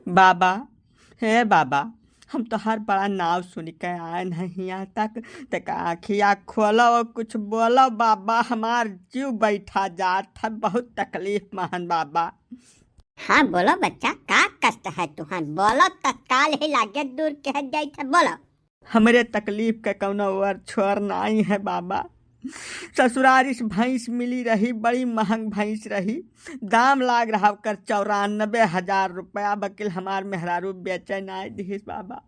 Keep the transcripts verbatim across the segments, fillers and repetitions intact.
बाबा, हे बाबा, हम तोहार बड़ा नाव सुनि के आएन है हियाँ तक, तक आँखिया खोलो और कुछ बोलो बाबा, हमार जीव बैठा जात है, बहुत तकलीफ में हन बाबा। हाँ बोलो बच्चा, का कष्ट है तुहार? बोलो, तत्काल ही लागे दूर कह जाइत है, बोलो। हमरे तकलीफ के कौनो ओर छोर नाई है बाबा। ससुरारिस भैंस मिली रही, बड़ी महंग भैंस रही, दाम लाग रहा ओकर चौरानबे हजार रुपया, बकिल हमार मेहरारू बेचे नाई दिहिस बाबा।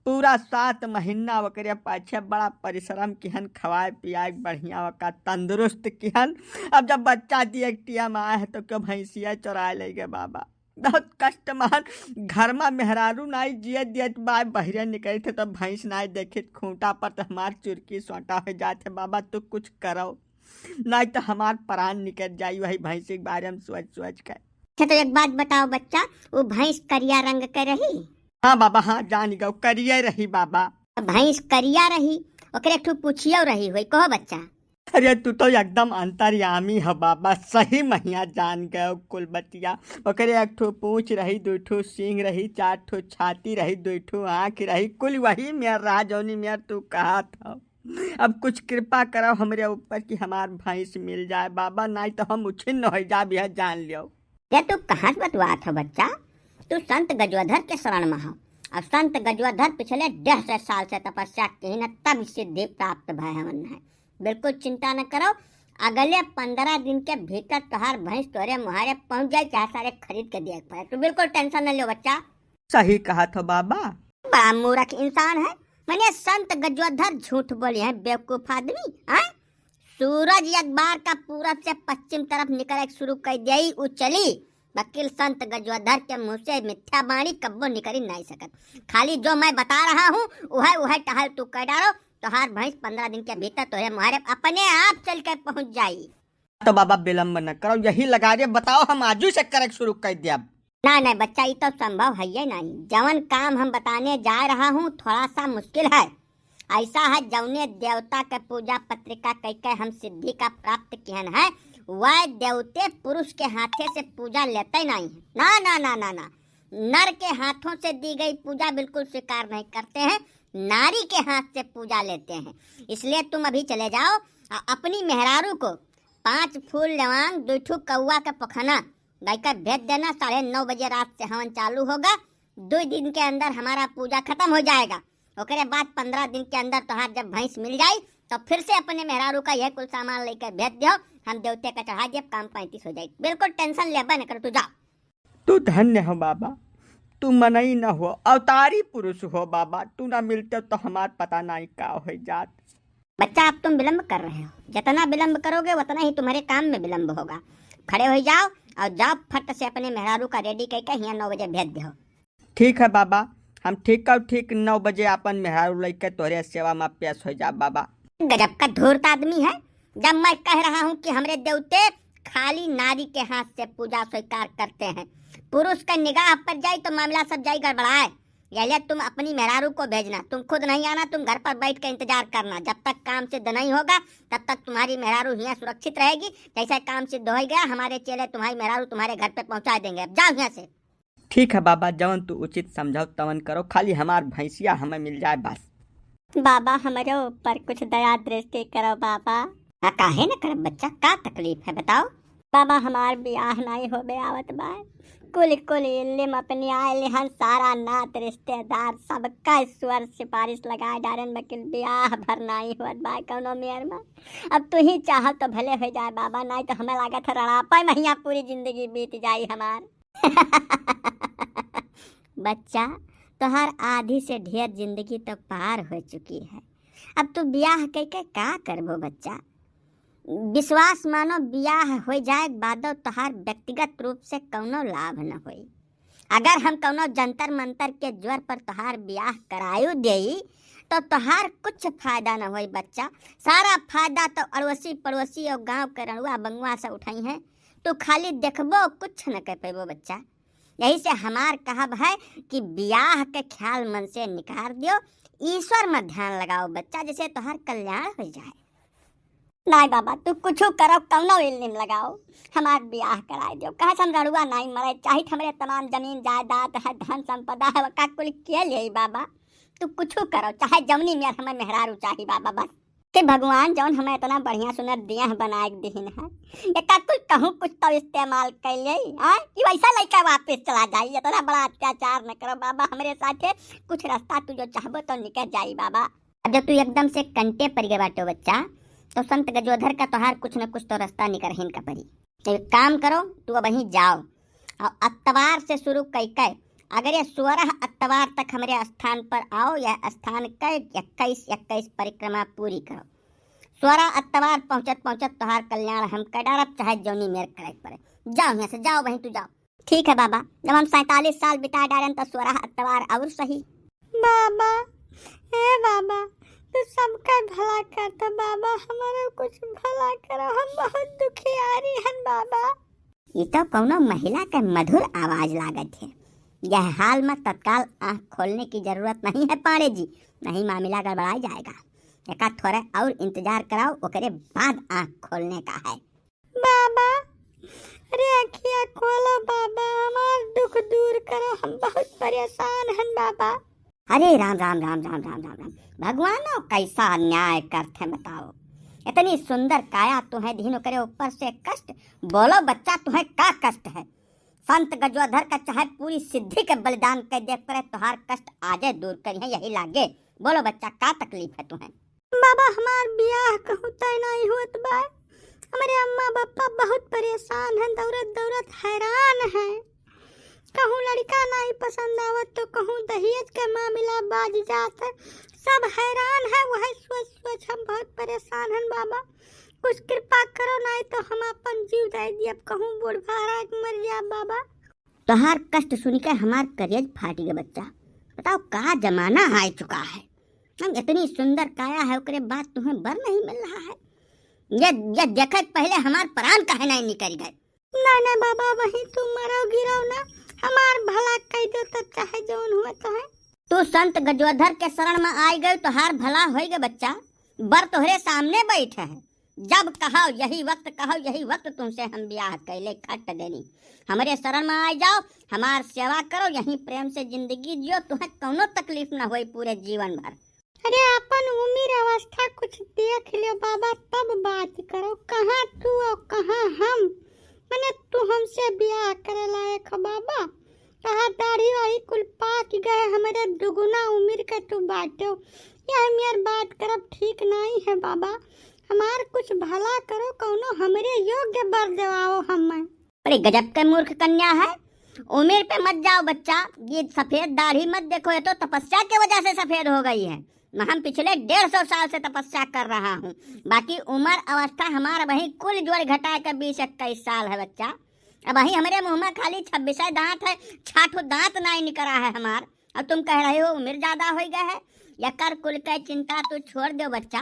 पूरा सात महीना ओकरे पाछे बड़ा परिश्रम किहन, खवाए पियाए बढ़िया ओका तंदुरुस्त किहन। अब जब बच्चा दिए के टिया में आए है तो क्यों भैंसिया चोराए ले गए बाबा। बहुत कष्ट महन, घर में मेहरारू नाई जिए दियत बा, बहिरे निकलत है तो भैंस नाई देखित खूंटा पर तो हमार चुरकी सोटा हो जात है बाबा, तू कुछ करो, नाई तो हमार प्राण निकल जाई वही भैंस के बारे में सोच सोच के। अच्छा तो एक बात बताओ बच्चा, वो भैंस करिया रंग के रही? हाँ बाबा, हाँ जान गओ, करिया रही बाबा। भैंस करिया रही, ओकरे एक ठो पूछियो रही होई, कहो बच्चा। अरे तू तो एकदम अंतर्यामी ह बाबा, सही महिया जान गए कुल बतिया। ओकरे एक ठो पूँछ रही, दुई ठो सींग रही, चार ठो छाती रही, दुई ठो आँख रही, कुल वही मेर रहा जौनी मेर तू कहत हो। अब कुछ कृपा करो हमरे ऊपर कि हमार भैंस मिल जाए बाबा, नाई तो हम उछिन्न हो जाब, यह जान लियो। ये तू कहाँ से बतवात हो बच्चा? तू संत गजोधर के शरण में हो। अब संत गजोधर पिछले डेढ़ सौ साल से तपस्या किहिन, तब सिद्धि प्राप्त भय हवन है। बिल्कुल चिंता न करो, अगले पन्द्रह दिन के भीतर तोहार भैंस तोरे मुहारे पहुँच जाए, चाहे सारे खरीद के दिए के पड़े। तू बिल्कुल tension न लियो बच्चा। सही कहत हो बाबा। बड़ा मूर्ख इंसान है, मने संत गजोधर झूठ बोली है, बेवकूफ आदमी, हैं? सूरज एक बार का पूरब से पश्चिम तरफ निकले शुरू कर दिया, उ चली। वकील संत गजोधर के मुँह से मिथ्या बाणी कब्बो निकली नहीं सकत। खाली जो मैं बता रहा हूँ, उहे, उहे टहल तू कर डालो, तोहार भैंस पन्द्रह दिन के भीतर तोहरे मुहारे अपने आप चल के पहुँच जाई। तो बाबा विलंब न करो, यही लगा दे, बताओ, हम आजू से करे शुरू कर दिया। ना, ना बच्चा, ई तो संभव है ही नहीं। जवन काम हम बताने जा रहा हूँ, थोड़ा सा मुश्किल है। ऐसा है, जौने देवता के पूजा पत्रिका कह के हम सिद्धि का प्राप्त किहन है, वह देवते पुरुष के हाथे से पूजा लेते नहीं है। ना, ना, ना, ना, ना। नर के हाथों से दी गई पूजा बिल्कुल स्वीकार नहीं करते हैं, नारी के हाथ से पूजा लेते हैं। इसलिए तुम अभी चले जाओ और अपनी मेहरारू को पाँच फूल लवांग, दो ठू कौआ के पखना गाय का भेज देना। साढ़े नौ बजे रात से हवन चालू होगा। दो दिन के अंदर हमारा पूजा खत्म हो जाएगा। ओकरे बाद पन्द्रह दिन के अंदर तोहार जब भैंस मिल जाई, तो फिर से अपने मेहरारू का यह कुल सामान लेकर भेज दियो, हम देवते का चढ़ा दिए, काम पैंतीस हो जाई। बिल्कुल tension लेबा न कर, तू जा। तू धन्य हो बाबा, तू मनई न हो, अवतारी पुरुष हो बाबा, तू ना मिलते तो हमार पता नहीं का हो जात। बच्चा, अब तुम विलंब कर रहे हो, जितना विलंब करोगे उतना ही तुम्हारे काम में विलंब होगा। खड़े हो जाओ और जाओ, फट से अपने मेहरारू का ready करके हियाँ नौ बजे भेज दो। ठीक है बाबा, हम ठीक और ठीक नौ बजे अपन मेहरारू लेके तोहरे सेवा में पेश हो जा बाबा। गजब का धूर्त आदमी है। जब मैं कह रहा हूँ कि हमरे देवते खाली नारी के हाथ से पूजा स्वीकार करते हैं, पुरुष का निगाह पर जाए तो मामला सब जाए गड़बड़ाए। यह ले, तुम अपनी मेहरारू को भेजना, तुम खुद नहीं आना, तुम घर पर बैठ के इंतजार करना। जब तक काम सिद्ध नहीं होगा, तब तक तुम्हारी मेहरारू हियाँ सुरक्षित रहेगी। जैसे काम सिद्ध हो गया, हमारे चेले तुम्हारी मेहरारू तुम्हारे घर पे पहुँचा देंगे। अब जाओ यहाँ से। ठीक है बाबा, जवन तू उचित समझाओ तवन करो, खाली हमार भैंसिया हमें मिल जाए बस। बाबा, हमरे ऊपर कुछ दया दृष्टि करो बाबा। हाँ, काहे न करब बच्चा, का तकलीफ है बताओ? बाबा, हमार बियाह नाई होबे आवत बा। कुल कुल इल्लिम अपनी आए लिहन, सारा नात रिश्तेदार सबका स्वर सिफारिश लगाए डारेन, लेकिन बियाह भर नाई होत बा कौनो मेर में। अब तू ही चाहब तो भले हो जाए बाबा, नाई तो हमें लागत है रड़ापा में हियाँ पूरी जिंदगी बीत जाई हमार। बच्चा, तोहार आधी से ढेर जिंदगी तो पार हो चुकी है। अब तू बियाह कइके का करबो बच्चा? विश्वास मानो, बियाह हो जाए के बादो तोहार व्यक्तिगत रूप से कौनो लाभ न होई। अगर हम कौनो जंतर मंतर के जोर पर तोहार बियाह करायु देई, तो तोहार कुछ फायदा न होई बच्चा। सारा फायदा तो अड़ोसी पड़ोसी और गांव के रड़ुआ बंगुआ से उठाई हैं। तू खाली देखबो, कुछ न कर पैबो बच्चा। यही से हमार कहब है कि बियाह के ख्याल मन से निकाल दियो, ईश्वर में ध्यान लगाओ बच्चा, जैसे तोहार कल्याण हो जाए। नाहीं बाबा, तू कुछु करो, कउनो इल्लिम लगाओ, हमार बियाह कराइ देउ। कहे से हम रड़ुआ नाहीं मरे, चाहित हमरे तमाम जमीन जायदाद है, धन संपदा है, वका कुल के लेई बाबा। तू कुछु करो, चाहे जउनी मेर हमें मेहरारू चाही बाबा, बस। कि भगवान जउन हमें इतना बढ़िया सुनर देह बनाए के दिहिन है, एका कुछ कहूँ कुछ तो इस्तेमाल कर ले, हाँ? कि वैसा लइका वापस चला जाई। इतना बड़ा अत्याचार न करो बाबा हमरे साथे, कुछ रास्ता तू जो चाहबो तो निकल जाई बाबा। अब जब तू एकदम से कंटे पड़ गए बाटो बच्चा, तो संत गजोधर का तोहार कुछ न कुछ तो रास्ता निकरहिन का पड़ी। तो एक काम करो, तू अबहीं जाओ और अतवार से शुरू कई के अगर ये सोरह अतवार तक हमरे स्थान पर आओ, यह स्थान के इक्कीस इक्कीस परिक्रमा पूरी करो। सोरह अतवार पहुँचत पहुँचत तोहार कल्याण हम कर डारब, चाहे जौनी मेर करे के पड़े। जाओ यहाँ से, जाओ बहिन, तू जाओ। ठीक है बाबा, जब हम सैंतालीस साल बिता डारेन तो सोरह अतवार और सही। बाबा, हे बाबा, तू सबका भला करता बाबा, हमारा कुछ भला करो, हम बहुत दुखियारी हन बाबा। ई तो कउनो महिला के मधुर आवाज लागत है। यह हाल में तत्काल आँख खोलने की जरूरत नहीं है पांड़े जी, नहीं मामला गड़बड़ा जाएगा। एका थोड़ा और इंतजार कराओ, ओकरे बाद आँख खोलने का है। बाबा, अरे अखिया खोलो बाबा, हमार दुख दूर करो, हम बहुत परेशान हन बाबा। अरे राम, राम, राम, राम, राम, राम, राम। भगवानो कैसा अन्याय करत है बताओ। इतनी सुंदर काया तुहैं दिहिन, ओकरे ऊपर से कष्ट। बोलो बच्चा, तुहैं का कष्ट है? संत गजोधर का चाहे पूरी सिद्धि के बलिदान कर दे पड़े, तोहार कष्ट आजे दूर करिहैं यही लागे। बोलो बच्चा, का तकलीफ है तुहैं? बाबा, हमार बियाह कहूँ तय नाहीं होत बा। हमरे अम्मा बप्पा बहुत परेशान हैं, दौड़त दौड़त हैरान हैं। कहूँ लड़का नाहीं पसंद आवत तो कहूँ दहेज के मामला बाज जात है। सब हैरान है, वही सोच सोच हम बहुत परेशान हैं बाबा। कुछ कृपा करो, नाहीं तो हम अपन जीव दे दियब, कहूँ बूढ़ भारा के मर जाब बाबा। तोहार कष्ट सुन के हमार करेज फाट गया बच्चा। बताओ का जमाना आ चुका है। हम इतनी सुंदर काया है, ओकरे बाद तुहैं बर नहीं मिल रहा है। ये, ये देखे के पहले हमार प्राण काहे नहीं निकल गए? ना, ना बाबा, वही तू मरो गिरो ना, हमार भला कह दो तब चाहे जौन हुआ तो है। तू संत गजोधर के शरण में आइ गए, तोहार भला होई गए बच्चा। बर तोहरे सामने बैठे है। जब कहो यही वक्त, कहो यही वक्त तुमसे हम ब्याह कैले खट देनी। हमरे शरण में आ जाओ, हमार सेवा करो, यहीं प्रेम से जिंदगी जियो, तुहैं कौनो तकलीफ न होई पूरे जीवन भर। अरे अपन उम्र अवस्था कुछ देख लियो बाबा, तब बात करो, कहाँ तू और कहाँ हम। मने तू हमसे ब्याह करे लायक हो बाबा? कहा दाढ़ी वाढ़ी कुल पाक गए, हमरे दुगुना उम्र के तू बाटो। यह मेर बात करब ठीक नाहीं है बाबा। हमार कुछ भला करो, कौनो हमरे योग्य बर देवाओ हमें। बड़े गजब के मूर्ख कन्या है। उम्र पे मत जाओ बच्चा, ये सफेद दाढ़ी मत देखो, ये तो तपस्या के वजह से सफेद हो गई है। मैं हम पिछले डेढ़ सौ साल से तपस्या कर रहा हूँ, बाकी उम्र अवस्था हमार वही कुल जोड़ घटा के बीस इक्कीस साल है बच्चा। अब वही हमरे मुँह में खाली छब्बीस दांत है, छाठो दांत नाहीं निकरा है हमार, और तुम कह रहे हो उम्र ज्यादा हो गया है। यकर कुल के चिंता तू छोड़ दो बच्चा,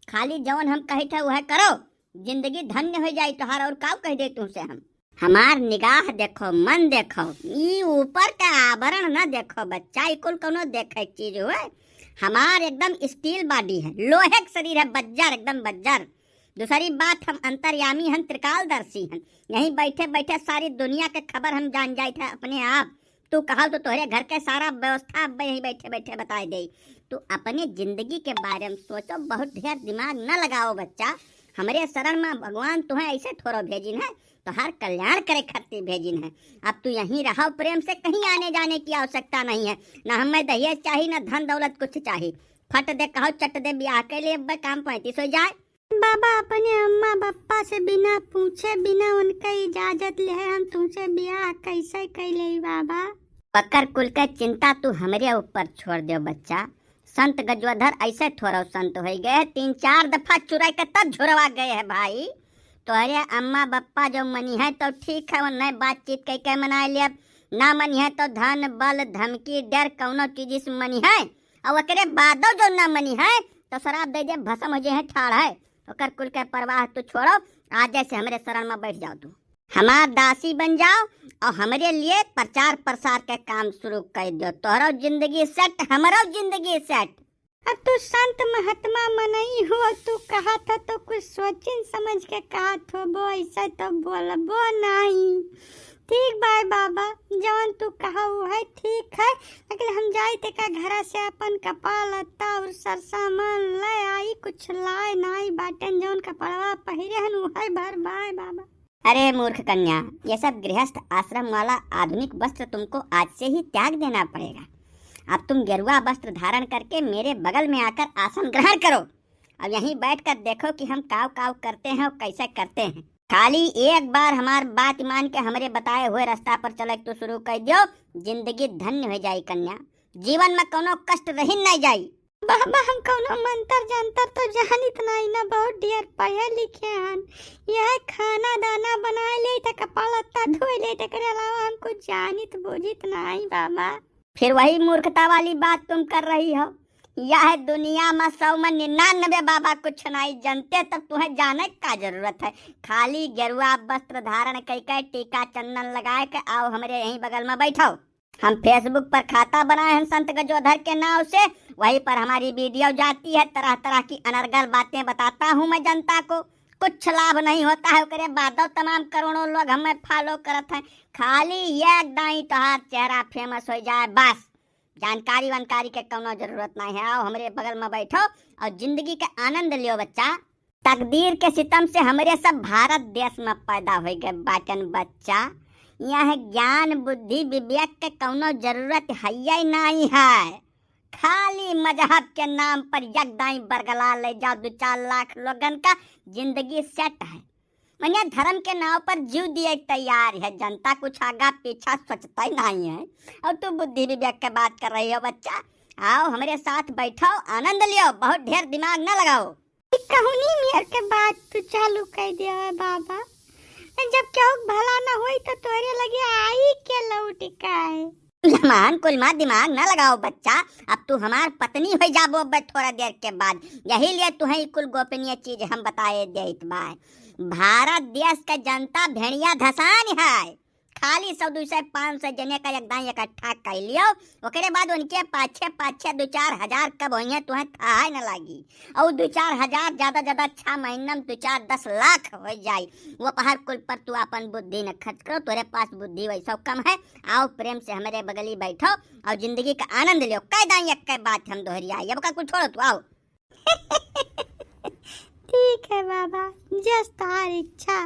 खाली जौन हम कहित है वह करो, जिंदगी धन्य हो जाई तोहार। और काऊ कह दे तुमसे हम? हमार निगाह देखो, मन देखो, ई ऊपर का आवरण न देखो बच्चा, ई कुल कौनो देखे के चीज हुए? हमार एकदम steel body है, लोहे के शरीर है, बज्जर, एकदम बज्जर। दूसरी बात, हम अंतर्यामी हन, त्रिकालदर्शी हन, यहीं बैठे बैठे सारी दुनिया के खबर हम जान जाइत है अपने आप। तू कहल तो तोहरे घर के सारा व्यवस्था अब यहीं बैठे बैठे बताए देई। तू अपने जिंदगी के बारे में सोचो, बहुत ढेर दिमाग न लगाओ बच्चा। हमरे शरण में भगवान तुहैं ऐसे थोड़ो भेजिन है, तोहार कल्याण करे खातिर भेजिन है। अब तू यहीं रहो प्रेम से, कहीं आने जाने की आवश्यकता नहीं है। ना हमें दहेज चाही, ना धन दौलत कुछ चाही। फट दे कहो चट दे ब्याह के लिए अब काम पैंतीस हो जाए। बाबा, अपने अम्मा बप्पा से बिना पूछे, बिना उनके इजाजत लेहे हम तुमसे बियाह कैसे कैले बाबा? पकर कुल के चिंता तू हमरे ऊपर छोड़ दो बच्चा। संत गजोधर ऐसे थोड़ा संत हो गए, तीन चार दफा चुराई के तब झुरवा गए है भाई। तोहरे अम्मा बप्पा जो मनी है तो ठीक है, उन्हें बातचीत कई के मना लिया, ना मनी है तो धन बल धमकी डर कौनो चीज से मनी है, और ओकरे बादो जो ना मनी है तो शराब दे दे, भस्म हो जाए ठाड़ है। ओकर कुल के परवाह तू छोड़ो, आज जैसे हमरे शरण में बैठ जाओ तू। हमार दासी बन जाओ और हमरे लिए प्रचार प्रसार के काम शुरू कर दो। तोहरो जिंदगी set, हमरो जिंदगी set। अब तू संत महात्मा मनई हो, तू कहत ह तो कुछ सोचिन समझ के कहत होबो, ऐसे तो बोलबो नहीं। ठीक बाय बाबा, जवन तू कहा उहै ठीक है, लेकिन हम जाई तेका घरा से अपन कपड़ा लत्ता और सरसामान ले आई, कुछ लाए नाई बाटेन, जवन कपड़वा पहिरे हन उहै भर बाय बाबा। अरे मूर्ख कन्या, ये सब गृहस्थ आश्रम वाला आधुनिक वस्त्र तुमको आज से ही त्याग देना पड़ेगा। अब तुम गेरुआ वस्त्र धारण करके मेरे बगल में आकर आसन ग्रहण करो। अब यहीं बैठकर देखो कि हम काव काव करते हैं और कैसे करते हैं। खाली एक बार हमार बात मान के हमरे बताए हुए रास्ता पर चले तो शुरू कर दियो, जिंदगी धन्य हो जाई कन्या, जीवन में कोनो कष्ट रही नहीं जाई। बाबा, हम कौनो मंत्र जंतर तो जानित नहीं ना, बहुत ढेर पढ़े लिखे हन, यह खाना दाना बनाए ले त कपड़ा लत्ता धोए ले, तेकरे अलावा हम कुछ जानित बूझित नहीं बाबा। फिर वही मूर्खता वाली बात तुम कर रही हो। यह दुनिया में सौ में निन्यानवे बाबा कुछ नहीं जनते, तब तुम्हें जाने का जरूरत है। खाली गेरुआ वस्त्र धारण कई के टीका चंदन लगाए के आओ हमरे यहीं बगल में बैठो। हम Facebook पर खाता बनाए हैं संत गजोधर के नाव से, वहीं पर हमारी वीडियो जाती है, तरह तरह की अनर्गल बातें बताता हूँ मैं जनता को। कुछ लाभ नहीं होता है, ओकरे बादो तमाम करोड़ों लोग हमें फॉलो करत हैं। खाली एक दाई तोहार चेहरा फेमस हो जाए बस, जानकारी वानकारी के कौनो जरूरत नहीं है। आओ हमरे बगल में बैठो और जिंदगी के आनंद लियो बच्चा। तकदीर के सितम से हमरे सब भारत देश में पैदा हो गए बाटन बच्चा। यहाँ ज्ञान बुद्धि विवेक के कौनो जरूरत है ही नहीं है। खाली मजहब के नाम पर यकदाई बरगला ले जाओ दो चार लाख लोगन का, जिंदगी सेट है। मनिया धर्म के नाव पर जीव दिए तैयार है जनता, कुछ आगा पीछा सोचता ही नहीं है। और तू बुद्धि विवेक के बात कर रही हो बच्चा, आओ हमरे साथ बैठो, आनंद लियो, बहुत ढेर दिमाग न लगाओ। ई कहुनी मेर के बात तू चालू कर दिया है बाबा। जब केहू के भला न होई तो तोरे लगे आई के लौट के आए। जमान कुल मा दिमाग न लगाओ बच्चा, अब तू हमार पत्नी हो जाबो अब थोड़ा देर के बाद, यही लिए तुहे ई कुल गोपनीय चीज हम बताए देत बा। भारत देश के जनता भेड़िया धसान है, खाली सौ दो सौ पाँच सौ जने का एकदम इकट्ठा कर लियो, ओकरे बाद उनके पाछे पाछे दो चार हजार कब होइहैं तुहे थाह न लागी। और दो चार हजार ज्यादा ज्यादा छह महीना में दो चार दस लाख हो जाई। वो पहाड़ कुल पर तू अपन बुद्धि न खर्च करो, तोरे पास बुद्धि वैसा कम है। आओ प्रेम से हमारे बगली बैठो और जिंदगी का आनंद लियो। कह दाई एक बात हम दोहरिया, अब का कुछ छोड़ो तू, आओ। ठीक है बाबा, जस तोहार इच्छा।